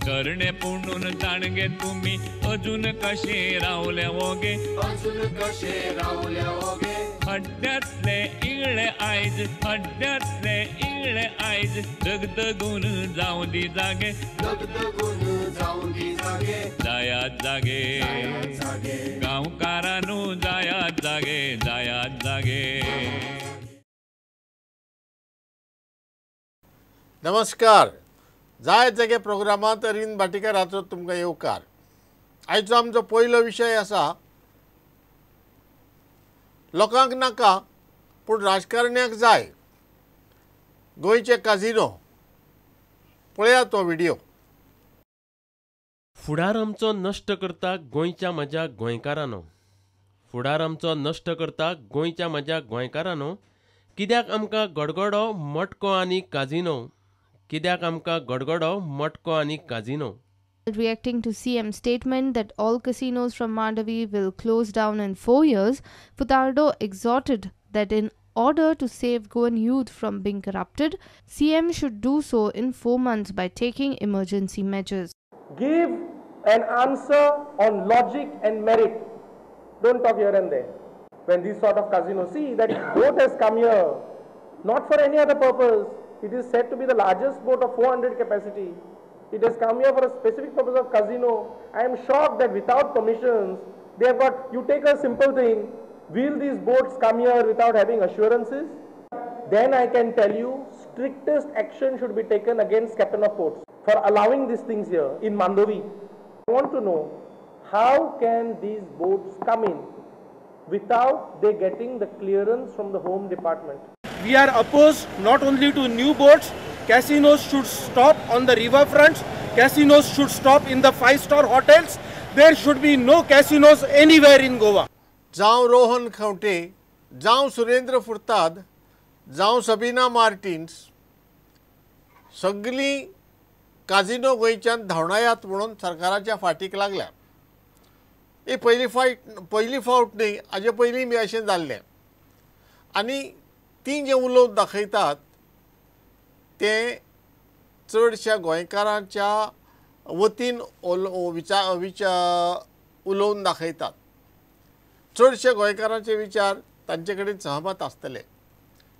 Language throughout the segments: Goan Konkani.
तरणे पुणून ताणगे तुमी अजून कशे रावले वोगे, अजून कशे रावले वोगे। हड्ड्यांतले इगळे आयज, हड्ड्यांतले इगळे आयज दगदगून जावं दी जागे, दगदगून जावं दी जागे। जायात जागे गांवकारानू, जायात जागे, जायात जागे। नमस्कार, जाय जागे प्रोग्रामांत अरविंद भाटीकार हाचो तुमकां येवकार। आयचो आमचो पयलो विशय आसा, लोकांक नाका पूण राजकारण्याक जाय, गोंयचे काजिनो। पळया तो व्हिडिओ। फुडार आमचो नश्ट करता गोंयच्या म्हज्या गोंयकारांनो, फुडार आमचो नश्ट करता गोंयच्या म्हज्या गोंयकारांनो, कित्याक आमकां गडगडो मटको आनी काजिनो, कित्याक आमकां गडगडो मटको आनी casino. Reacting to CM statement that all casinos from Mandovi will close down in 4 years, Furtado exhorted that in order to save Goan youth from being corrupted, CM should do so in 4 months by taking emergency measures. Give an answer on logic and merit. Don't talk here and there. When these sort of casinos, see that boat has come here, not for any other purpose. It is said to be the largest boat of 400 capacity. It has come here for a specific purpose of casino. I am shocked that without permissions, they have got, you take a simple thing, will these boats come here without having assurances? Then I can tell you, strictest action should be taken against Captain of Ports for allowing these things here in Mandovi. I want to know, how can these boats come in without they getting the clearance from the Home Department? We are opposed not only to new boats, casinos should stop on the riverfronts, casinos should stop in the 5-star hotels. There should be no casinos anywhere in Goa. जावं रोहन खंवटे, जावं सुरेंद्र फुर्ताद, जावं सबीना मार्टिन्स, सगळीं काजिनो गोंयच्यान धांवडायात म्हणून सरकाराच्या फाटीक लागल्या। ही पयली फावट न्ही, हाजे पयलीं बी अशें जाल्लें। आनी तीं जें उलोवन दाखयतात तें चडश्या गोंयकारांच्या वतीन विचार उलोवन दाखयतात। चडशे गोंयकारांचे विचार तांचे कडेन सहमत आसतले,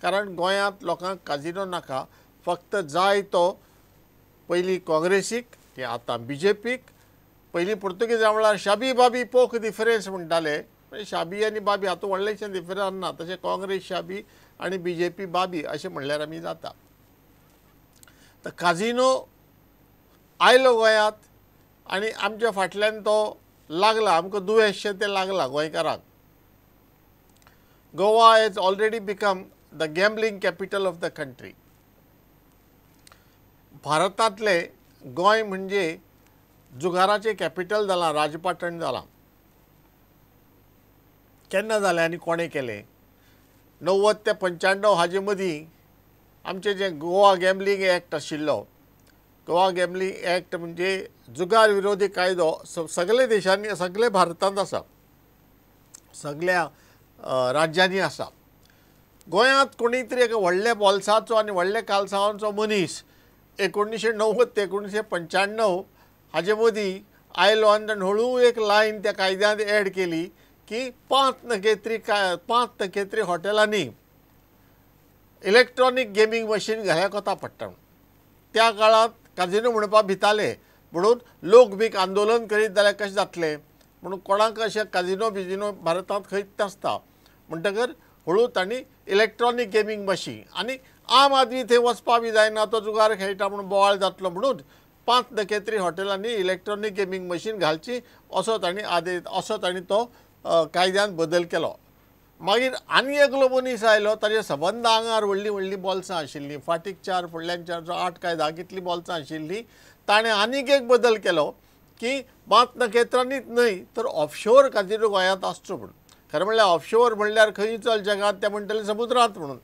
कारण गोंयांत लोकांक काजिनो नाका, फक्त जाय तो पयलीं काँग्रेसीक, ते आतां बी जे पीक। पयलीं पुर्तुगेजां वेळार शाबी बाबी पोक डिफरन्स म्हणटाले, शाबी आनी बाबी हातूंत व्हडलेंशें डिफरन्स ना, तशें काँग्रेस शाबी आनी बी जे पी बाबी अशें म्हणल्यार आमी जाता। तर काजिनो आयलो गोंयांत आनी आमच्या फाटल्यान तो लागला, आमकां दुयेंसशें तें लागलां गोंयकारांक। Goa has already become the gambling capital of the country. भारतांतलें गोंय म्हणजे जुगाराचें कॅपिटल जालां, राजपाटण जालां। केन्ना जालें आनी कोणें केलें? 90 ते 95 हाजे मदीं आमचें जें गोवा गॅम्बलिंग एक्ट आशिल्लो, गोवा गॅम्बलिंग एक्ट म्हणजे जुगार विरोधी कायदो सगळे देशांनी, सगळे भारतांत आसा, सगळ्या राज्यांनी आसा। गोंयांत कोणी तरी एका व्हडल्या बोल्साचो आनी व्हडल्या कालसांवांचो मनीस 1990 ते 1995 हाजे मदीं आयलो आनी ताणें हळू एक लायन त्या कायद्यांत एड केली की 5 नखेत्री हॉटेलांनी इलेक्ट्रॉनीक गेमींग मशीन घाल्यार कोता पडटा। त्या काळांत काजिनो म्हणपाक भिताले, म्हणून लोक बीक आंदोलन करीत जाल्यार कशें जातलें म्हणून कोणाक अशें काजिनो बिजिनो भारतांत खंयच नासता, म्हणटकर हळू तांणी इलेक्ट्रॉनीक गेमींग मशीन, आनी आम आदमी थंय वचपा बी जायना, तो जुगार खेळटा म्हणून बोवाळ जातलो म्हणून 5 नखेत्री हॉटेलांनी इलेक्ट्रॉनीक गेमींग मशीन घालची असो तांणी आदेश, असो तांणी तो कायद्यान बदल केलो। मागीर आनी एकलो मनीस आयलो, ताजे सबंद आंगार व्हडलीं व्हडलीं बोल्सां आशिल्लीं, फाटीक 4 फुडल्यान 4 8 काय 10 कितलीं बोल्सां आशिल्लीं। ताणें आनीक एक बदल केलो की 5 नखेत्रांनीच न्हय तर ऑफशोर काजिनो गोंयांत आसचो म्हणून। खरें म्हणल्यार ऑफशोर म्हणल्यार खंय चल जगांत, ते म्हणटले समुद्रांत म्हणून,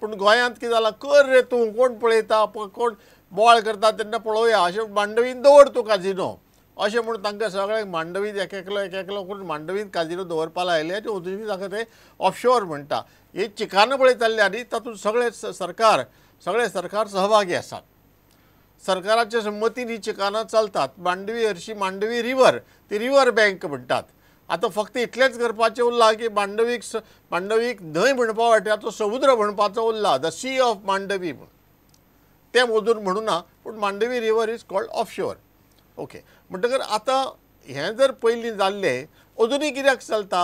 पूण गोंयांत कितें जालां, कर रे तूं, कोण पळयता, कोण बोवाळ करता तेन्ना पळोवया अशें मांडवीन दवर तूं काजिनो अशें म्हूण तांकां सगळ्यांक मांडवीत एक एकलो एक एकलो करून मांडवीत काजिनो दवरपा लायले आनी अजुनूय ताका ते ऑफशोर म्हणटा। ही चिकानां पळय चल्ल्या आनी तातूंत सगळे सरकार सहभागी आसात। सरकाराच्या संमतीन ही चिकानां चलतात. मांडवी हरशी मांडवी रिवर, ती रिवर बँक म्हणटात. आतां फक्त इतलेंच करपाचें उरलां की मांडवीक मांडवीक न्हंय म्हणपा वाट्याचो समुद्र म्हणपाचो उरला, the C of Mandovi म्हूण. तें अजून म्हणूना, पूण Mandovi river is called offshore. Okay, म्हणटकर आतां हें जर पयलीं जाल्लें, अजुनूय कित्याक चलता?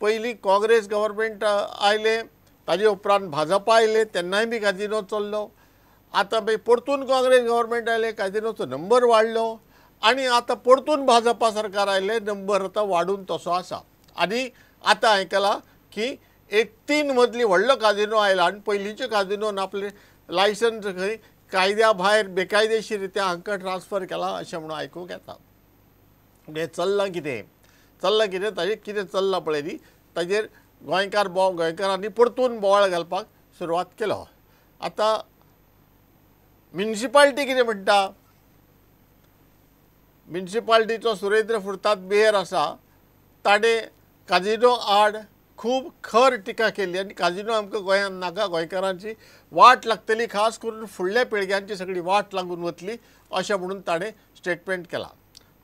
पयलीं काँग्रेस गव्हर्मेंट आयलें, ताजे उपरांत भाजपा आयलें, तेन्नाय बी काजिनो चल्लो. आतां मागीर परतून काँग्रेस गव्हर्मेंट आयलें, काजिनोचो नंबर वाडलो आनी आतां परतून भाजपा सरकार आयलें, नंबर आतां वाडून तसो आसा. आनी आतां आयकलां की एक 3 मदली व्हडलो काजिनो आयला आनी पयलींचे काजिनोन आपलें लायसन्स खंय कायद्या भायर बेकायदेशीर रित्या हांकां ट्रान्सफर केला अशें म्हणून आयकूंक येता. हें चल्लां कितें, चल्लां कितें, ताजेर कितें चल्लां पळय न्ही, ताजेर गोंयकार गोंयकारांनी परतून बोवाळ घालपाक सुरवात केलो. आतां म्युनिसिपालिटी कितें म्हणटा, म्युनिसिपालिटीचो सुरेंद्र फुर्ताद मेयर आसा, ताणें काजिनो आड खूब खर टिका केली आनी काजिनो आमकां गोंयांत नाका, गोंयकारांची वाट लागतली, खास करून फुडल्या पिळग्यांची सगळी वाट लागून वतली अशें म्हणून ताणें स्टेटमेंट केलां.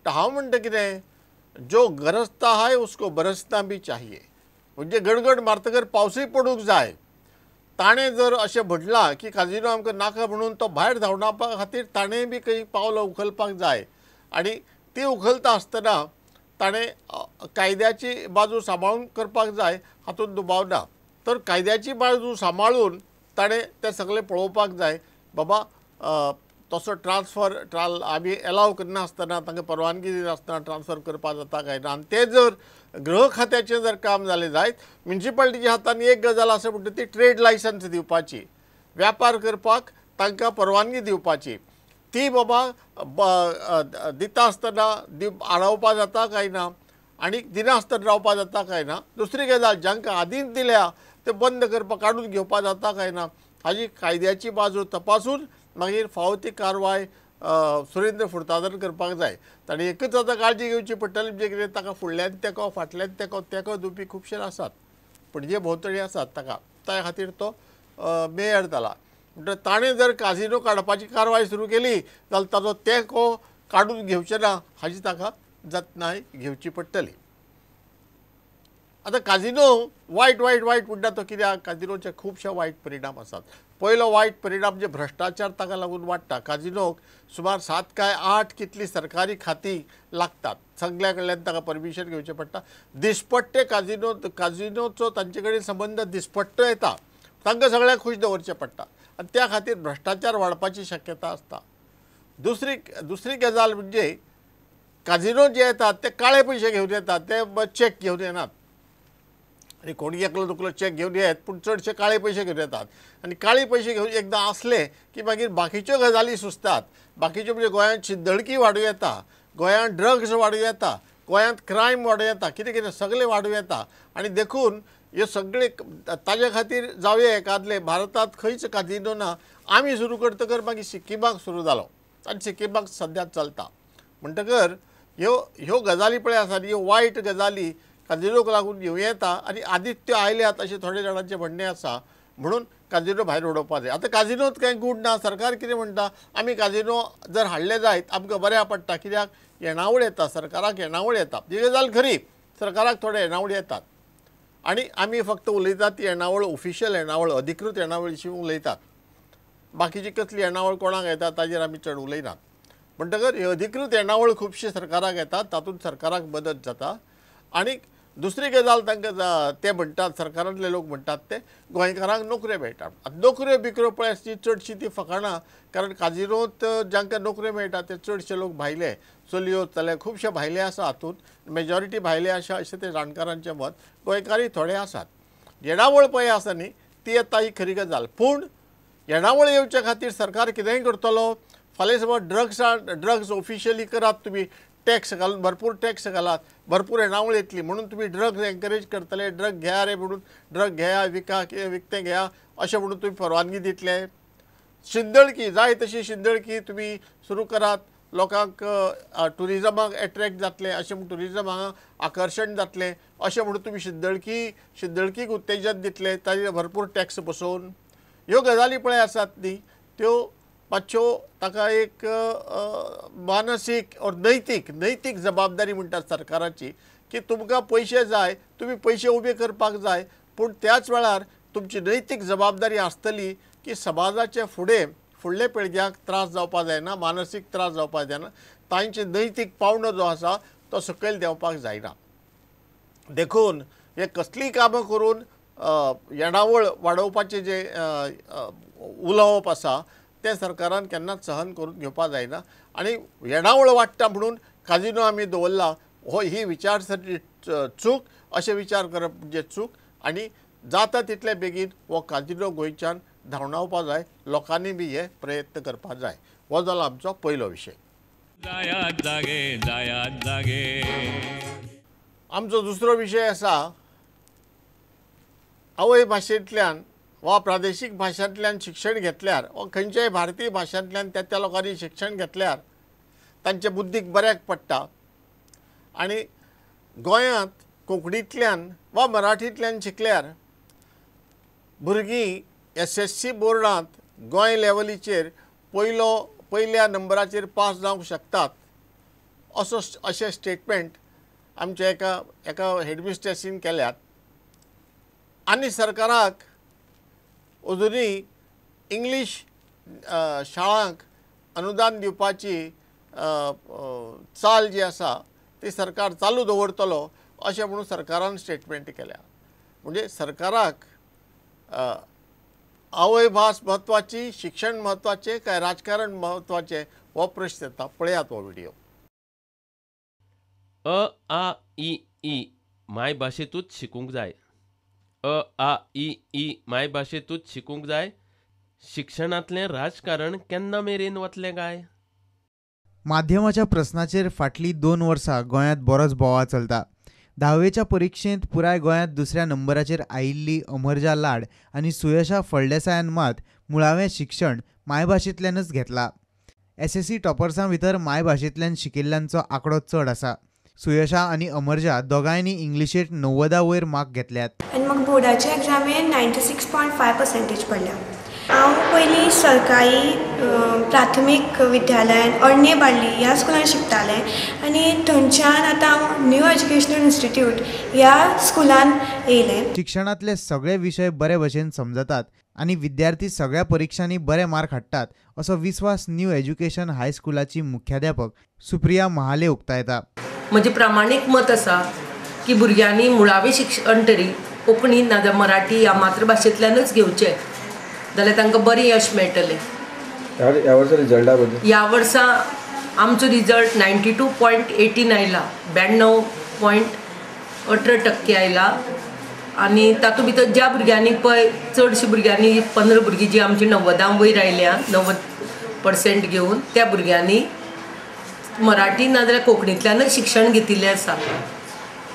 हांव म्हणटा कितें, जो गरजता हाय उसको बरसना बी चाहिए, म्हणजे गडगड मारतकर पावसूय पडूंक जाय. ताणें जर अशें म्हणलां की काजिनो आमकां नाका म्हणून तो भायर धांवडावपा खातीर ताणें बी काही पावलां उखलपाक जाय आनी ती उखलता आसतना ताणें कायद्याची बाजू सांबाळून करपाक जाय, हातूंत दुबाव ना. तर कायद्याची बाजू सांबाळून ताणें तें सगळें पळोवपाक जाय. बाबा तसो ट्रान्सफर आमी एलाव करनासतना, तांकां परवानगी दिनासतना ट्रान्सफर करपाक जाता काय ना. आनी तें जर गृह खात्याचें जर काम जालें जायत, म्युनिसिपालिटीच्या हातान एक गजाल आसा म्हणटा ती ट्रेड लायसन्स दिवपाची, व्यापार करपाक तांकां परवानगी दिवपाची, ती बाबा दिता आसतना आडावपा जाता काय ना आनी दिनासतना रावपा जाता काय ना. दुसरी गजाल, जांकां आदींच दिल्या ते बंद करपाक काडून घेवपा जाता काय ना, हाजी कायद्याची बाजू तपासून मागीर फावो ती कारवाय सुरेंद्र फुर्तादान करपाक जाय. ताणें एकच आतां काळजी घेवची पडटली, म्हणजे कितें, ताका फुडल्यान तेंको फाटल्यान तेंको तेंको दिवपी खुबशे आसात, पणजे भोंवतणी आसात ताका, त्या खातीर तो मेयर जाला. म्हणटकच ताणें जर काजिनो काडपाची कारवाय सुरू केली जाल्यार ताचो तेंको काडून घेवचें ना हाजी ताका जतनाय घेवची पडटली. आतां काजिनो वायट वायट वायट म्हणटा तो कित्याक, काजिनोचे खुबशे वायट परिणाम आसात. पयलो वायट परिणाम म्हणजे भ्रश्टाचार ताका लागून वाडटा. काजिनोक सुमार 7 काय 8 कितली सरकारी खातीं लागतात, सगळ्या कडल्यान ताका परमिशन घेवचें पडटा. दिसपट्टे काजिनो काजिनोचो तांचे कडेन संबंद दिसपट्टो येता, तांकां सगळ्यांक खूश दवरचें पडटा आनी त्या खातीर भ्रश्टाचार वाडपाची शक्यता आसता. दुसरी दुसरी गजाल म्हणजे काजिनो जे येतात ते काळे पयशे घेवन येतात, ते चॅक घेवन येनात. आनी कोणी एकलो दुकलो चॅक घेवन येत, पूण चडशे काळे पयशे घेवन येतात आनी काळे पयशे घेवन एकदां आसले की मागीर बाकीच्यो गजाली सुचतात. बाकीच्यो म्हणजे गोंयांत शिंदळकी वाडूं येता, गोंयांत ड्रग्स वाडूं येता, गोंयांत क्रायम वाडूं येता, कितें कितें सगळें वाडूं येता. आनी देखून हे सगळे ताजे खातीर जावया एकादले भारतांत खंयच काजिनो ना. आमी सुरू करतकर मागीर सिक्किमाक सुरू जालो आनी सिक्किमाक सद्या चलता. म्हणटकर ह्यो ह्यो गजाली पळय आसा ह्यो वायट गजाली काजिनोक लागून येवं येता आनी आदींच त्यो आयल्यात अशें थोडे जाणांचें म्हणणें आसा, म्हणून काजिनो भायर उडोवपाक जाय. आतां काजिनोत कांय गूण ना. सरकार कितें म्हणटा, आमी काजिनो जर हाडले जायत आमकां बऱ्याक पडटा, कित्याक येणावळ येता, सरकाराक येणावळ येता. ही गजाल खरी, सरकाराक थोडे येणावळ येतात आनी आमी फक्त उलयतात ती येणावळ ऑफिशियल येणावळ, अधिकृत येणावळीशी उलयतात, बाकीची कसली येणावळ कोणाक येता ताजेर आमी चड उलयनात. म्हणटकर ही अधिकृत येणावळ खुबशी सरकाराक येतात, तातूंत सरकाराक मदत जाता. आनी दुसरी गजाल तांकां ते म्हणटात, सरकारांतले लोक म्हणटात ते गोंयकारांक नोकऱ्यो मेळटात. आतां नोकऱ्यो बिकऱ्यो पळय ती चडशी ती फकाणां, कारण काजिनोत जांकां नोकऱ्यो मेळटा ते चडशे लोक भायले, चलयो चले खुबशे भायले आसा, हातूंत मेजॉरिटी भायले आसा अशें ते जाणकारांचें मत, गोंयकारय थोडे आसात. येणावळ पळय आसा न्ही ती येता ही खरी गजाल, पूण येणावळ येवचे खातीर सरकार कितेंय करतलो. फाल्यां समज ड्रग्स ऑफिशियली करात तुमी, टॅक्स घालून भरपूर टॅक्स घालात, भरपूर येणावळ येतली म्हणून तुमी ड्रग्स एनकरेज करतले, ड्रग घेया रे म्हणून, ड्रग घेया विका विकतें घेया अशें म्हणून तुमी परवानगी दितले. शिंदळकी जाय तशी शिंदळकी तुमी सुरू करात, लोकांक ट्युरिजमाक एट्रेक्ट जातलें अशें म्हूण, ट्युरिजम हांगा आकर्शण जातलें अशें म्हणून तुमी शिंदळकीक उत्तेजन दितले, ताजेर भरपूर टॅक्स बसोवन. ह्यो गजाली पळय आसात न्ही त्यो मातश्यो ताका एक मानसीक और नैतीक नैतीक जबाबदारी म्हणटात सरकाराची की तुमकां पयशे जाय, तुमी पयशे उबे करपाक जाय, पूण त्याच वेळार तुमची नैतीक जबाबदारी आसतली की समाजाचे फुडें फुडल्या पिळग्यांक त्रास जावपाक जायना, मानसीक त्रास जावपाक जायना, तांचे नैतीक पावंडो जो आसा तो सकयल देंवपाक जायना. देखून हे कसलीय कामां करून येणावळ वाडोवपाचें जें उलोवप आसा तें सरकारान केन्नाच सहन करून घेवपाक जायना. आनी येणावळ वाडटा म्हणून काजिनो आमी दवरला हो ही विचारसरणी चूक, अशें विचार करप म्हणजे चूक. आनी जाता तितले बेगीन हो काजिनो गोंयच्यान धांवडावपाक जाय, लोकांनी बी हे प्रयत्न करपाक जाय. हो जालो आमचो पयलो विशय. जायात जागे, जायात जागे. आमचो दुसरो विशय आसा आवय भाशेंतल्यान वा प्रादेशीक भाशांतल्यान शिक्षण घेतल्यार वा खंयच्याय भारतीय भाशांतल्यान त्या त्या लोकांनी शिक्षण घेतल्यार तांचे बुद्दीक बऱ्याक पडटा. आनी गोंयांत कोंकणींतल्यान वा मराठींतल्यान शिकल्यार भुरगीं SSC बोर्डांत गोंय लेवलीचेर पयल्या नंबराचेर पास जावंक शकतात असो अशें स्टेटमेंट आमच्या एका एका हेडमिस्ट्रेसीन केल्यात. आनी सरकाराक अजुनूय इंग्लीश शाळांक अनुदान दिवपाची चाल जी आसा ती सरकार चालू दवरतलो अशें म्हणून सरकारान स्टेटमेंट केल्या. म्हणजे सरकाराक आवयभास म्हत्वाची, शिक्षण म्हत्वाचें काय राजकारण म्हत्वाचें हो प्रश्न येता. पळयात हो व्हिडिओ. अ आ इ ई मायभाशेंतूच शिकूंक जाय. अ आ इ ई मायभाशेंतूच शिकूंक जाय. शिक्षणांतलें राजकारण केन्ना मेरेन वतलें काय? माध्यमाच्या प्रस्नाचेर फाटलीं 2 वर्सां गोंयांत बरोच बोवाळ चलता. धावेच्या परिक्षेंत पुराय गोंयांत दुसऱ्या नंबराचेर आयिल्ली अमरजा लाड आनी सुयशा फळदेसायान मात मुळावें शिक्षण मायभाशेंतल्यानच घेतलां. SSC टॉपर्सां भितर मायभाशेंतल्यान शिकिल्ल्यांचो आंकडो चड आसा. सुयशा आनी अमरजा दोगांयनी इंग्लिशेंत 90 वयर मार्क घेतल्यात. आनी म्हाका बोर्डाच्या एग्जामीन 96.5% पडल्या. हांव पयलीं सरकारी प्राथमीक विद्यालयान अळणे बाळ्ळी ह्या स्कुलान शिकतालें आनी थंयच्यान आतां हांव न्यू एज्युकेशनल इन्स्टिट्यूट ह्या स्कुलान येयलें. शिक्षणांतले सगळे विशय बरे भशेन समजतात आनी विद्यार्थी सगळ्या परिक्षांनी बरे मार्क हाडटात असो विस्वास न्यू एज्युकेशन हायस्कुलाची मुख्याध्यापक सुप्रिया महाले उक्तायता. म्हजें प्रामाणीक मत आसा की भुरग्यांनी मुळावें शिक्षण तरी कोंकणी नाजाल्यार मराठी ह्या मातृभाशेंतल्यानच घेवचें जाल्यार तांकां बरें यश मेळटलें. ह्या वर्सा रिजल्टा बद्दल ह्या वर्सा आमचो रिजल्ट 92.18 आयला, 92.18% आयला. आनी तातूंत भितर ज्या भुरग्यांनी पळय चडशी भुरग्यांनी 15 भुरगीं जी आमची 90 वयर आयल्या 90% घेवन त्या भुरग्यांनी मराठी नाजाल्यार कोंकणींतल्यानच शिक्षण घेतिल्लें आसा.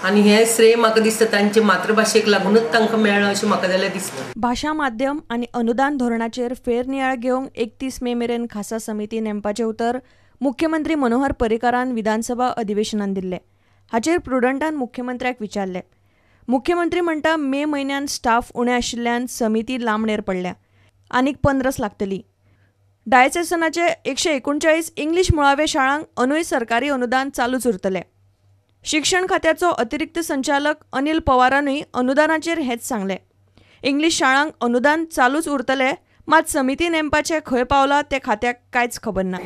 आनी हें श्रेय म्हाका दिसता तांचे मातृभाशेक लागूनच तांकां मेळ्ळां अशें म्हाका जाल्यार दिसता. भाशा माध्यम आनी अनुदान धोरणाचेर फेरनियाळ घेवंक 31 मे मेरेन खासा समिती नेमपाचें उतर मुख्यमंत्री मनोहर पर्रीकारान विधानसभा अधिवेशनान दिल्लें. हाचेर प्रुडंटान मुख्यमंत्र्याक विचारलें. मुख्यमंत्री म्हणटा मे म्हयन्यान स्टाफ उणें आशिल्ल्यान समिती लांबणेर पडल्या, आनीक 15 लागतली. डायसेसनाचे 139 इंग्लीश मुळाव्या शाळांक अनूय सरकारी अनुदान चालूच उरतलें. शिक्षण खात्याचो अतिरिक्त संचालक अनिल पवारानूय अनुदानाचेर हेंच सांगलें. इंग्लीश शाळांक अनुदान चालूच उरतलें, मात समिती नेमपाचें खंय पावलां तें खात्याक कांयच खबर ना.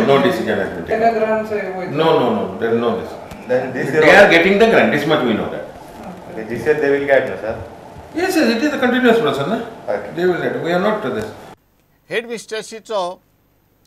No decision has been taken. No, there is no decision. They are getting the grant, this much we know that. Okay, this year they will get, no, sir? Yes, yes, it is a continuous process, na? Okay. They will get. We are not to this. Head मिस्ट्रेसीचो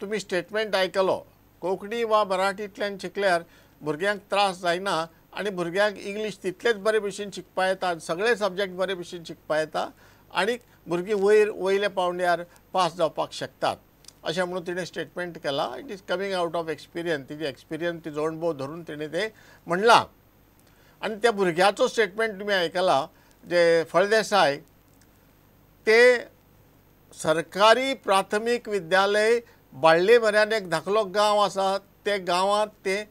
तुमी स्टेटमेंट आयकलो. कोंकणी वा मराठींतल्यान शिकल्यार भुरग्यांक त्रास जायना आनी भुरग्यांक इंग्लीश तितलेच बरे भशेन शिकपा येता, सगळे सब्जेक्ट बरे भशेन शिकपा येता आनी भुरगीं वयर वयल्या पावंड्यार पास जावपाक शकतात अशें म्हणून तिणें स्टेटमेंट केलां. It is coming out of experience. तिजी एक्सपिरियन्स, तिजो अणभव धरून तिणें तें म्हणलां. आनी त्या भुरग्याचो स्टेटमेंट तुमी आयकला जे फळदेसाय, ते सरकारी प्राथमीक विद्यालय बाळ्ळे म्हऱ्यान एक धाकलो गांव आसा, ते गांवांत ते